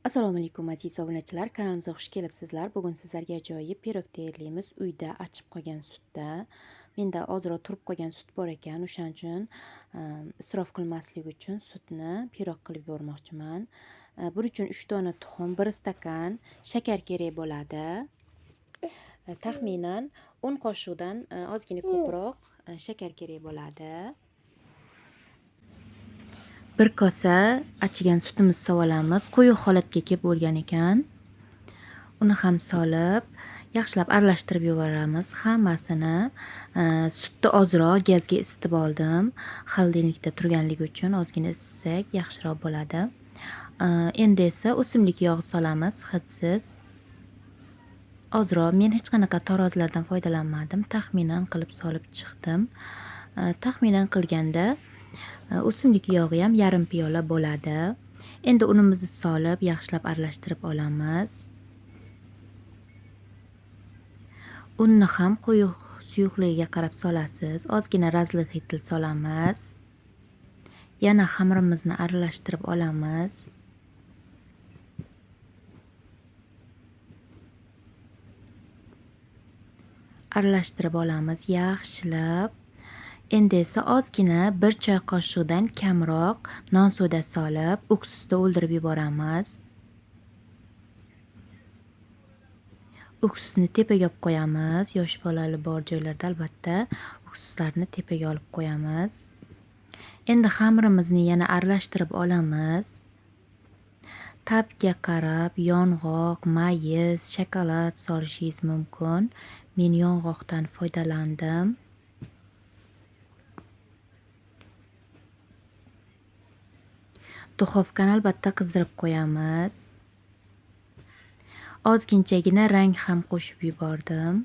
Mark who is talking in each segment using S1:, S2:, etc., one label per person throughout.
S1: Assalomu alaykum aziz obunachilar, kanalimizga xush kelibsizlar. Bugun sizlarga ajoyib pirog tayyorlaymiz. Uyda achib qolgan sutda. Menda ozroq turib qolgan sut bor ekan, o'shaning uchun isrof qilmaslik uchun sutni pirog qilib yubormoqchiman. Buning uchun 3 dona tuxum, 1 stakan shakar kerak bo'ladi. Taxminan 10 qoshiqdan ozgina ko'proq shakar kerak bo'ladi. Bir kosa achigan sutimizni solamiz. Quyuq holatga kelib bo'lgan ekan. Uni ham solib, yaxshilab aralashtirib yuboramiz hammasini. Sutni ozroq gazga isitib oldim. Xolodilnikda turganligi uchun ozgina isitsak yaxshiroq bo'ladi. Endi esa o'simlik yog'i solamiz, hidsiz. Ozroq, men hech qanaqa tarozlardan foydalanmadim. Taxminan qilib solib chiqdim. Taxminan qilganda o'simlik yog'i ham yarim piyola bo'ladi. Endi unimizni solib, yaxshilab aralashtirib olamiz. Unni ham quyuq suyuqligiga qarab solasiz. Ozgina razlixitil solamiz. Yana xamirimizni aralashtirib olamiz. Aralashtirib olamiz yaxshilab. Endi esa ozgina 1 choy qoshiqdan kamroq non soda solib, uksusda o'ldirib yuboramiz. Uksusni tepaga olib qo'yamiz. Yosh bolali bor joylarda albatta uksuslarni tepaga olib qo'yamiz. Endi xamirimizni yana aralashtirib olamiz. Ta'bga qarab yong'oq, mayiz, shokolad solishingiz mumkin. Men yong'oqdan foydalandim. Duxovkani albatta qizdirib qo'yamiz. Ozginchagina rang ham qo'shib yubordim.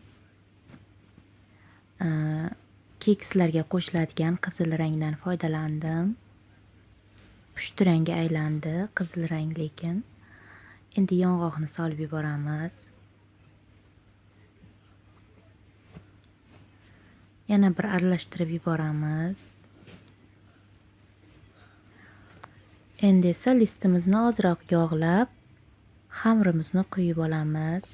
S1: Kekslarga qo'shiladigan qizil rangdan foydalandim. Pushti rangga aylandi, qizil rang lekin. Endi yong'oqni solib yuboramiz. Yana bir aralashtirib yuboramiz. Endi esa listimizni ozroq yog'lab, xamirimizni quyib olamiz.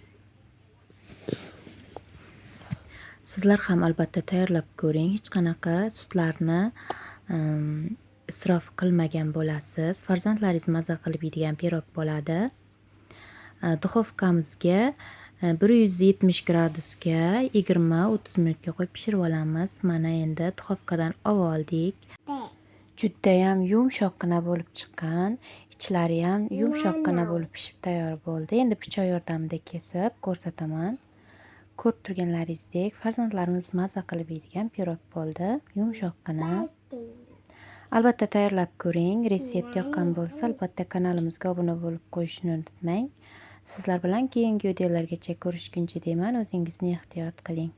S1: Sizlar ham albatta tayyorlab ko'ring. Hech qanaqa sutlarni isrof qilmagan bo'lasiz. Farzandlaringiz maza qilib yeydigan pirog bo'ladi. Duxovkamizga 170 gradusga 20-30 minutga qo'yib pishirib olamiz. Mana endi duxovkadan olib oldik. Judayam yumshoqqina bo'lib chiqqan, ichlari ham yumshoqqina bo'lib pishib tayyor bo'ldi. Endi pichoq yordamida kesib ko'rsataman. Ko'rib turganlaringizdek, farzandlarimiz maza qilib yeydigan pirog bo'ldi, yumshoqqina. Albatta tayyorlab ko'ring. Resept yoqqan bo'lsa, albatta kanalimizga obuna bo'lib qo'yishni unutmang. Sizlar bilan keyingi videolargacha ko'rishguncha deyman, o'zingizni ehtiyot qiling.